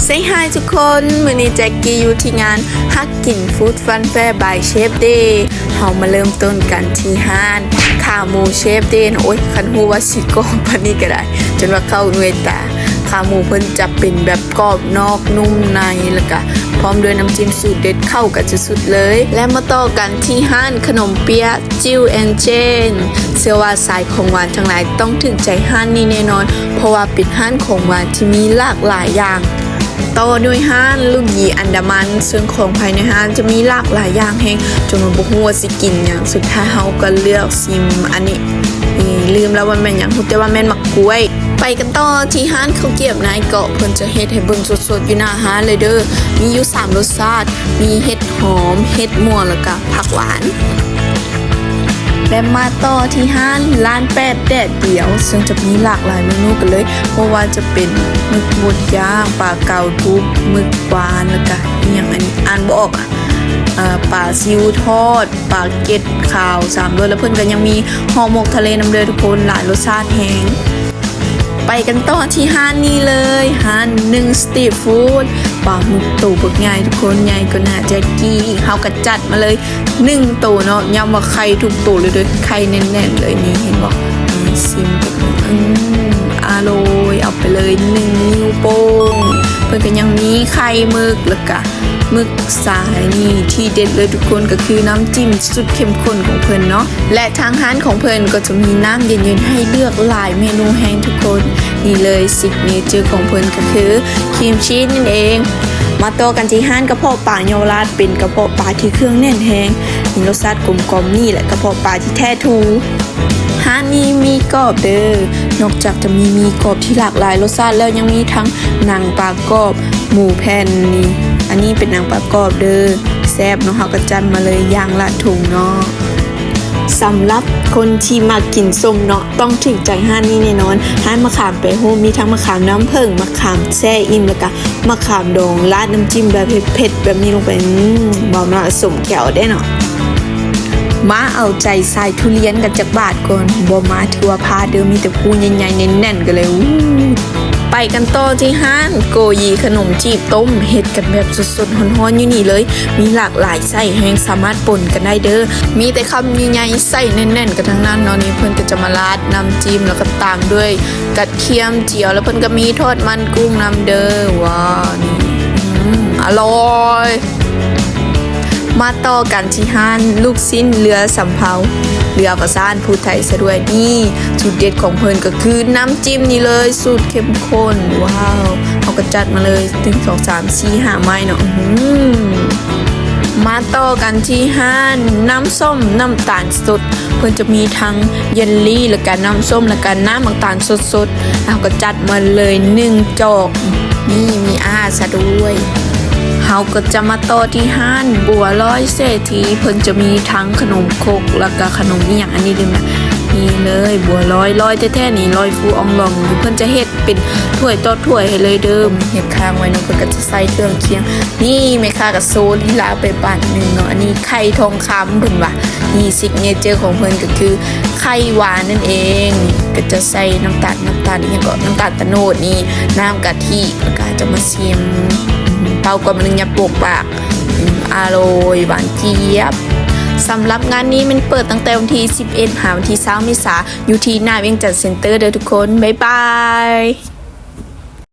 Say hi ທຸກຄົນ, ມື້ນີ້ແຈັກກີ້ຢູ່ທີ່ງານຮັກກິນ Food Fun Fair by Chef Day. ເຮົາມາເລີ່ມຕົ້ນກັນທີ່ຮ້ານຂາໝູ Chef Day ນະ. ໂອ້ຍ ຄັນຮູ້ວ່າຊິກອງປານນີ້ກໍໄດ້ ຈົນວ່າເຂົ້າໜ່ວຍຕາ. ຂາໝູເພິ່ນຈະເປັນແບບກອບນອກນຸ້ມໃນ ແລ້ວກະພ້ອມດ້ວຍນ້ຳຈິ້ມສູດເດັດ ເຂົ້າກັນສຸດໆເລີຍ. ແລະ ມາຕໍ່ກັນທີ່ຮ້ານຂະໜົມປຽກ Jill and Jane. ເຊື່ອວ່າສາຍຂອງຫວານທັງຫຼາຍຕ້ອງຖືກໃຈຮ້ານນີ້ແນ່ນອນ ເພາະວ່າເປັນຮ້ານຂອງຫວານທີ່ມີຫຼາກຫຼາຍຢ່າງ. ຕໍ່ດ້ວຍຮ້ານລູກຫຢີອັນດາມັນ ເຊິ່ງຂອງພາຍໃນຮ້ານຈະມີຫຼາກຫຼາຍຢ່າງແຮງ ຈົນວ່າບໍ່ຮູ້ວ່າຊິກິນຫຍັງ. ສຸດທ້າຍເຮົາກໍເລືອກຊິມອັນນີ້ ນີ້ ລືມແລ້ວວ່າແມ່ນຫຍັງ ຮູ້ແຕ່ວ່າແມ່ນໝາກກ້ວຍ. ໄປກັນຕໍ່ທີ່ຮ້ານເຂົ້າກຽບນາຍເກາະ ເພິ່ນຈະເຮັດໃຫ້ເບິ່ງສົດໆຢູ່ໜ້າຮ້ານເລີຍເດີ. ມີຢູ່ສາມລົດຊາດ ມີເຫັດຫອມ, ເຫັດໝວກ ແລ້ວກະຜັກຫວານ. ແລະ ມາຕໍ່ທີ່ຮ້ານ ຮ້ານແປດແດດດຽວ ເຊິ່ງຈະມີຫຼາກຫຼາຍເມນູກັນເລີຍ ບໍ່ວ່າຈະເປັນໝຶກບົດຍ່າງ, ປາເກົາທຸບ, ໝຶກຫວານ ແລ້ວກະອີ່ຫຍັງອັນນີ້ອ່ານບໍ່ອອກ ອາ ປາຊິວທອດ, ປາເກັດຂາວສາມລົດ ແລ້ວເພິ່ນກໍຍັງມີຫໍ່ໝົກທະເລນຳເດີທຸກຄົນ ຫຼາຍລົດຊາດແຮງ. ໄປກັນຕໍ່ທີ່ຮ້ານນີ້ເລີຍ ຮ້ານໜຶ່ງສະຕຣີດຟູດ ປາໝຶກໂຕບັກໃຫຍ່ທຸກຄົນ ໃຫຍ່ກວ່າໜ້າແຈັກກີ້ອີກ. ເຮົາກໍຈັດມາເລີຍໜຶ່ງໂຕເນາະ ຍ້ຳວ່າໄຂ່ທຸກໂຕເລີຍເດີ ໄຂ່ແໜ້ນໆເລີຍ. ນີ້ເຫັນບໍ່ ນີ້ ຊິມເບິ່ງ ອືມ ອະໂລຍ ເອົາໄປເລີຍໜຶ່ງນິ້ວໂປ້ງ. ເພິ່ນກໍຍັງມີໄຂ່ໝຶກ ແລ້ວກະ ໝຶກສາຍນີ້ ທີ່ເດັດເລີຍທຸກຄົນ ກໍຄືນ້ຳຈິ້ມສຸດເຂັ້ມຂຸ້ນຂອງເພິ່ນເນາະ ແລະ ທາງຮ້ານຂອງເພິ່ນກໍຈະມີນ້ຳເຢັນໆໃຫ້ເລືອກຫຼາຍເມນູແຮງທຸກຄົນ. ນີ້ເລີຍ ຊິກເນເຈີຂອງເພິ່ນກໍຄືຄຣີມຊີສນັ້ນເອງ. ມາຕໍ່ກັນທີ່ຮ້ານກະເພາະປາເຍົາວະລາດ ເປັນກະເພາະປາທີ່ເຄື່ອງແໜ້ນແຮງ ມີລົດຊາດກົມກ່ອມ. ນີ້ແຫຼະກະເພາະປາທີ່ແທ້ທູ. ຮ້ານນີ້ມີກອບເດີ ນອກຈາກຈະມີໝີ່ກອບທີ່ຫຼາກຫຼາຍລົດຊາດແລ້ວ ຍັງມີທັງໜັງປາກອບ, ໝູແຜ່ນນີ້ ອັນນີ້ເປັນໜັງປາກອບເດີ ແຊບເນາະ. ເຮົາກໍຈັດມາເລີຍຢ່າງລະຖົງເນາະ. ສຳລັບຄົນທີ່ມັກກິນສົ້ມເນາະ ຕ້ອງຖືກໃຈຮ້ານນີ້ແນ່ນອນ. ຮ້ານມະຂາມແປຮູບ ມີທັງມະຂາມນ້ຳເຜິ້ງ, ມະຂາມແຊ່ອີ່ມ ແລ້ວກະ ມະຂາມດອງ ລາດນ້ຳຈິ້ມແບບເຜັດໆແບບນີ້ລົງໄປ ອືມ ເວົ້າມາລະສົມແຂ້ວເດ້ເນາະ. ມາເອົາໃຈສາຍທຸລຽນກັນຈັກບາດກ່ອນ ບໍ່ມາຖືວ່າພາດເດີ ມີແຕ່ພູໃຫຍ່ໆແໜ້ນໆກັນເລີຍ. ໄປກັນຕໍ່ທີ່ຮ້ານໂກຢີຂະໜົມຈີບຕົ້ມ ເຮັດກັນແບບສົດໆຮ້ອນໆຢູ່ນີ້ເລີຍ ມີຫຼາກຫຼາຍໄສ້ແຮງ ສາມາດປົນກັນໄດ້ເດີ ມີແຕ່ຄຳໃຫຍ່ໆໄສ້ແໜ້ນໆກັນທັງນັ້ນເນາະ. ນີ້ເພິ່ນກໍຈະມາລາດນ້ຳຈິ້ມ ແລ້ວກໍຕາມດ້ວຍ ກະທຽມຈຽວ ແລ້ວເພິ່ນກໍມີທອດມັນກຸ້ງນຳເດີ. ວ້າວ ນີ້ ອືມ ອະລ່ອຍ. ມາຕໍ່ກັນທີ່ຮ້ານລູກຊີ້ນເຫຼືອສຳເພົາ ເຫຼືອປະສານພູດໄທຊະດ້ວຍ. ນີ້ ສູດເດັດຂອງເພິ່ນກໍຄືນ້ຳຈິ້ມນີ້ເລີຍ ສູດເຂັ້ມຂຸ້ນ. ວ້າວ ເຮົາກໍຈັດມາເລີຍ ໜຶ່ງ ສອງ ສາມ ສີ່ ຫ້າໄມ້ເນາະ. ອືມ ມາຕໍ່ກັນທີ່ຮ້ານນ້ຳສົ້ມນ້ຳຕານສົດ ເພິ່ນຈະມີທັງເຢນລີ ແລ້ວກະນ້ຳສົ້ມ ແລ້ວກະນ້ຳໝາກຕານສົດໆ. ເຮົາກໍຈັດມາເລີຍໜຶ່ງຈອກ ນີ້ມີອາຫານຊະດ້ວຍ. ເຮົາກໍຈະມາຕໍ່ທີ່ຮ້ານບົວລອຍເສຖີ ເພິ່ນຈະມີທັງຂະໜົມຄົກ ແລ້ວກະຂະໜົມອີ່ຫຍັງອັນນີ້ລືມລະ. ນີ້ເລີຍ ບົວລອຍ ລອຍແທ້ໆນີ້ ລອຍຟູອອງລອງ ເພິ່ນຈະເຮັດ ເປັນຖ້ວຍຕໍ່ຖ້ວຍໃຫ້ເລີຍເດີ ເຮັດຄ້າງໄວ້ເນາະ. ເພິ່ນກໍຈະໃສ່ເຄື່ອງຄຽງ ນີ້ແມ່ຄ້າກໍໂຊລີລາໄປບາດໜຶ່ງເນາະ. ອັນນີ້ໄຂ່ທອງຄຳເພິ່ນວ່າ ນີ້ ຊິກເນເຈີຂອງເພິ່ນກໍຄືໄຂ່ຫວານນັ້ນເອງ. ກໍຈະໃສ່ນ້ຳຕານ ນ້ຳຕານອີ່ຫຍັງເກາະ ນ້ຳຕານຕະໂນດນີ້ ນ້ຳກະທິ ແລ້ວກໍຈະມາຊິມ ເປົ່າກ່ອນ ມັນຍັງປວກປາກ ອາໂລຍ ຫວານຈຽບ. ສຳລັບງານນີ້ແມ່ນເປີດຕັ້ງແຕ່ວັນທີສິບເອັດ ຫາວັນທີຊາວ ເມສາ ຢູ່ທີ່ໜ້າວຽງຈັນເຊັນເຕີເດີທຸກຄົນ. ບາຍບາຍ.